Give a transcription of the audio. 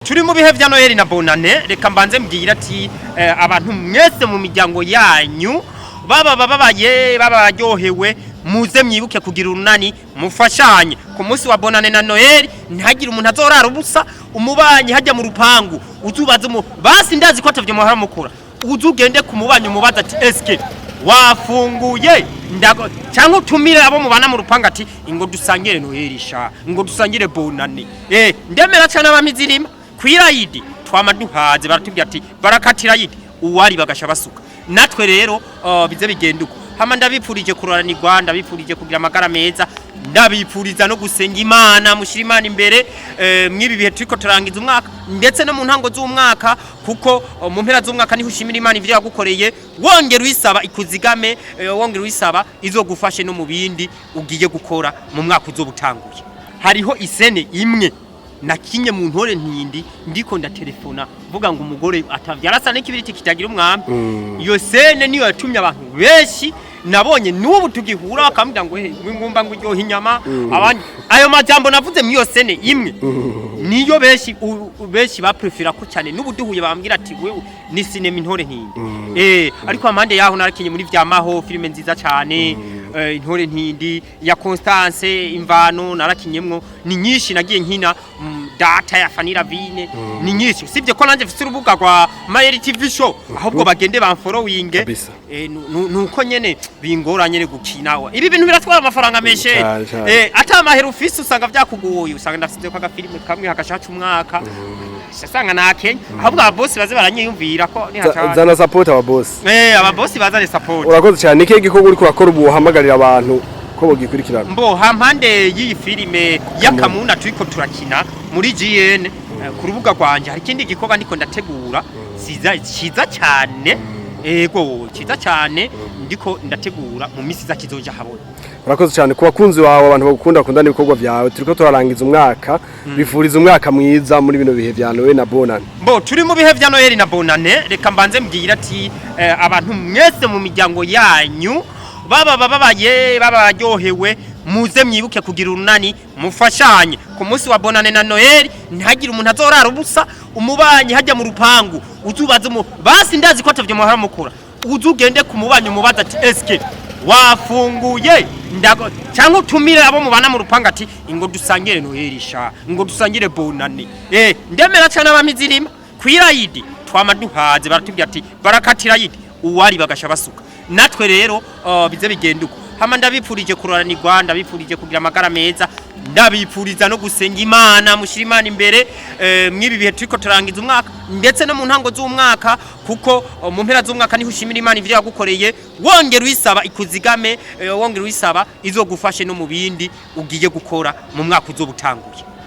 Turi mu bihe vya Noheli na Bonane. Reka mbanze mbwira ati abantu mwese mu miryango yanyu, baba bababaye, baba baryohewe, muze mwibuke kugira urunani, mufashanye ku munsi wa Bonane na Noheli. Ntihagire umuntu azorara ubusa. Umubanyi hajya mu rupangu, uzubaze mu basi, ndazi ko atavyo muhora mukora. Uzugende ku mubanyi umubaza ati: "Eske wafunguye?" Ndago cyangwa utumire abo mubana mu rupangu ati: "Ingo dusangire Noheli sha, ngo dusangire Bonane." Ndemera cyane abamizirima kwirayidi twama duhaze, baratubwira ati barakatira yidi uwari bagasha basuka. Natwe rero bize bigenda uko. Hama ndabipfurije kuroranirwa, ndabipfurije kugira amagara meza, ndabipfuriza no gusenga Imana, mushyira Imana imbere mw'ibi bihe turiko turangiza umwaka ndetse no mu ntango z'umwaka, kuko mu mpera z'umwaka niho ushimira Imana ivyo yagukoreye, wongera uyisaba ikuzigame, wongera uyisaba izogufashe no mu bindi ugiye gukora mu mwaka uzoba utanguye. Hariho isene imwe nakinye mu Ntore Ntindi, ndiko ndatelefona mvuga ngo umugore atavyara asa n'ikibiriti kitagira umwami. Iyo scène niyo yatumye abantu benshi nabonye n'ubu tugihura bakambwira ngo: "He ngumba ngo iryoha inyama." Abandi ayo majambo navuze muri iyo scène imwe niyo benshi benshi baprefera ko cyane n'ubu duhuye bambwira ati: "Wewe ni sinema Intore Ntindi." Ariko amande yaho narakinye muri Vyamaho, filime nziza cyane, Intore Ntindi ya Constance, Imvano narakinyemwo. Ni nyinshi nagiye nkina, data ya Fanira Vine, ni nyinshi. Usibye ko nanjye mfite urubuga rwa Mayeri TV Show, ahubwo bagende bamfollowinge. Kabisa. Nuko nyene bingora nyene gukina. Ibi bintu biratwara amafaranga menshi. Cyane, cyane. Ata mahera ufise usanga vyakugoye. Usanga ndafite ko agafilime kamwe hagashaca umwaka, usanga nakenya. Ahubwo ababosi baze baranyiyumvira ko nihaca. Zana support aba boss. Ababosi bazane support. Urakoze cyane. Ni ikihe gikorwa uriko urakora ubu uhamagarira abantu ko bogikurikirana? Mbo hampande y'iyi filime y'Akamuna turiko turakina muri GN, ku rubuga rwanje hari ikindi gikorwa ndiko ndategura ciza ciza cyane, ego ciza cyane, ndiko ndategura mu misi iza kizoja habona. Urakoze cyane. Ku bakunzi bawe, abantu bagukunda, bakunda n'ibikorwa byawe, turiko turarangiza umwaka, bifuriza umwaka mwiza muri bino bihe vya Noel na Bonane. Mbo turi mu bihe vya Noheli na Bonane. Reka mbanze mbwira ati abantu mwese mu miryango yanyu, baba bababaye, baba baryohewe, muze mwibuke kugira urunani, mufashanye ku munsi wa Bonane na Noheli. Ntihagire umuntu azorara ubusa. Umubanyi hajya mu rupangu, uzubaze mu basi, ndazi ko atavyo muhora mukora. Uzugende ku mubanyi umubaza ati: "Eske wafunguye?" Ndago cyangwa utumire abo mubana mu rupangu ati: "Ingo dusangire Noheli sha, ngo dusangire Bonane." Ndemera cyane abamizirima kwirayidi twama duhaze, baratubwira ati barakatira yidi uwari bagasha basuka. Natwe rero bize bigenda uko. Hama ndabipfurije kuroranirwa, ndabipfurije kugira amagara meza, ndabipfuriza no gusenga Imana, mushyira Imana imbere mw'ibi bihe turiko turangiza umwaka ndetse no mu ntango z'umwaka, kuko mu mpera z'umwaka niho ushimira Imana ivyo yagukoreye, wongera uyisaba ikuzigame, wongera uyisaba izogufashe no mu bindi ugiye gukora mu mwaka uzoba utanguye.